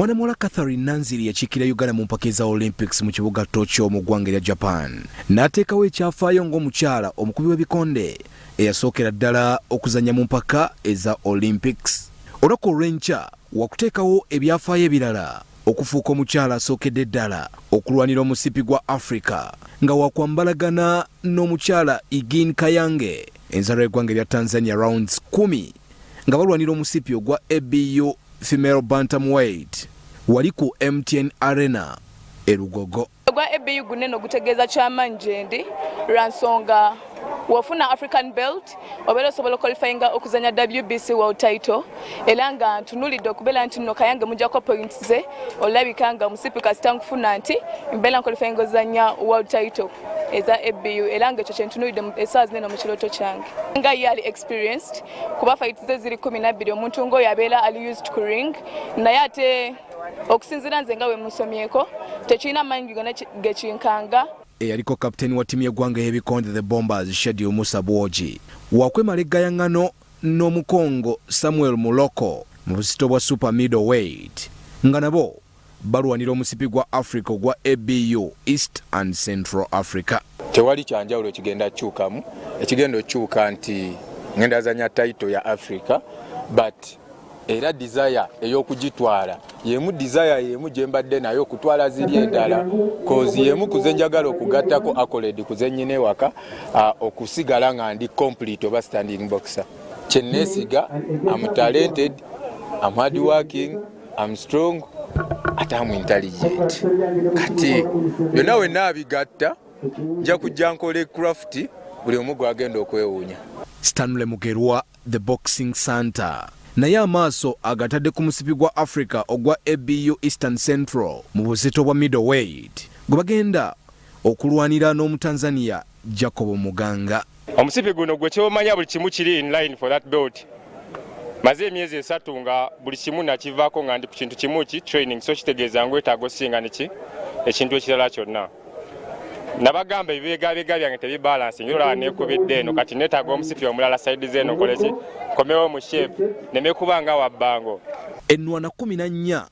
Mwana muwala Catherine Nanziri yakiikirira Uganda mu mpaka eza Olympics mu kibuga Tokyo mu ggwanga erya Japan n'ateekawo ekyafaayo ng'omukyala omukubi w'ebikonde eyasookera ddala okuzannya mu mpaka eza Olympics. Olunaku olw'enkya wakuteekawo ebyafaayo ebirala okufuuka omukyala asookedde ddala okulwanira omusipi gwa Africa nga wakwambalagana n'omukyala Igin Kayange enzaalwa y'eggwanga erya Tanzania rounds 10 nga balwanira omusipi ogwa ABU Female Bantamweight wali ku MTN Arena e Lugogo. Ogwa ABU gunene ogutegeeza kyamaanyi gyendi lwa nsonga wofuna African belt obeera osobola oqualifyinga okuzanya WBC World title era nga ntunulidde okubeera nti nno Kayange mujjako points ze olabika nga omusipi kasita nkufuna nti mbeera nqualifyinga ozanya world title eza ABU era nga ekyo kyentunulidde essaawa zinene mu kirooto kyange nga ye ali experienced kuba fight ze ziri 12 omuntu ng'oyo abeera ali used ku ring naye ate okusinziira nze nga we musomyeko tekirina maanyi gonna gekinkanga. Eyaliko kapiteeni wa ttiimu y'eggwanga ey'ebikonde The Bombers Shadio Musa Bwogi wakwemala eggayang'ano n'Omukongo Samuel Muloko mu buzito bwa super middleweight nga nabo balwanira omusipi gwa Africa ogwa ABU East and Central Africa. Tewali kyanjawulo ekigenda kukyukamu, ekigenda okukyuka nti ngenda zanya title ya Africa, but era desire ey'okugitwala yemu desire yemu gye mbadde nayo okutwala ziri endala cause yemu kuze njagala okugattako accolade kuze nnyina ewaka okusigala nga ndi complete oba standing boxer. Kye neesiga, am talented, am hard working, am strong ate am intelligent. Kati byonna wenna abigatta nja kujja nkole craft buli omu gwagenda okwewuunya. Stanley Mugerwa The Boxing Santa naye amaaso agatadde ku musipi gwa Africa ogwa ABU Eastern Central mu buzito bwa middleweight gwe bagenda okulwanira n'Omutanzania Jacob Muganga. Omusipi guno gwe kyomanya buli kimu kiri in line for that belt. Maze emyezi 3 nga buli kimu nakivaako nga ndi ku kintu kimu ki training, so kitegeeza ngwetaaga osinga niki ekintu ekirala kyonna. Nabagamba ebibegabega byange tebibalansi ngira olaba neekubidde eno kati neetaaga omusipi omulala sayidi z'eno nkole ki nkomewo mu shape neme kuba nga wabbango. Ennwana 14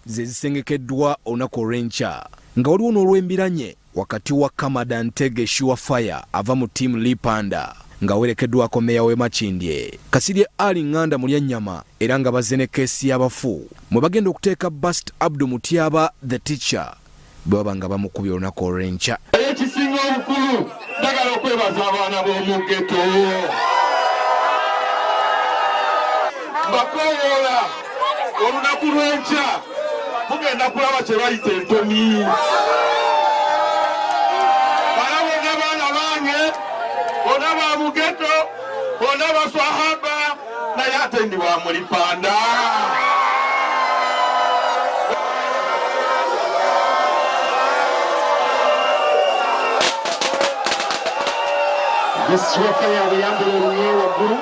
ze zisengekeddwa olunaku olw'enkya nga waliwo n'olwembiranye wakati wa Kamada Ntege Sure Fire ava mu ttiimu Lipanda ng'awerekeddwako mmeeya w'e Makindye Kasirye Ali Nganda Mulyannyama era nga bazze ne keesi y'abafu mwe bagenda okuteeka Bast Abdu Mutyaba The Teacher bwe baba nga bamukubye olunaku olw'enkya. Ekisinga obukulu njagala okwebaza abaana b'omu ghetto mbakowoola olunaku lw'enkya mugenda kulaba kye bayita entomi. Bana bonna baana bange bonna ba mu ghetto bonna baswahaba naye ate ndi wa Mulipanda. This referee yambula olunye waggulu.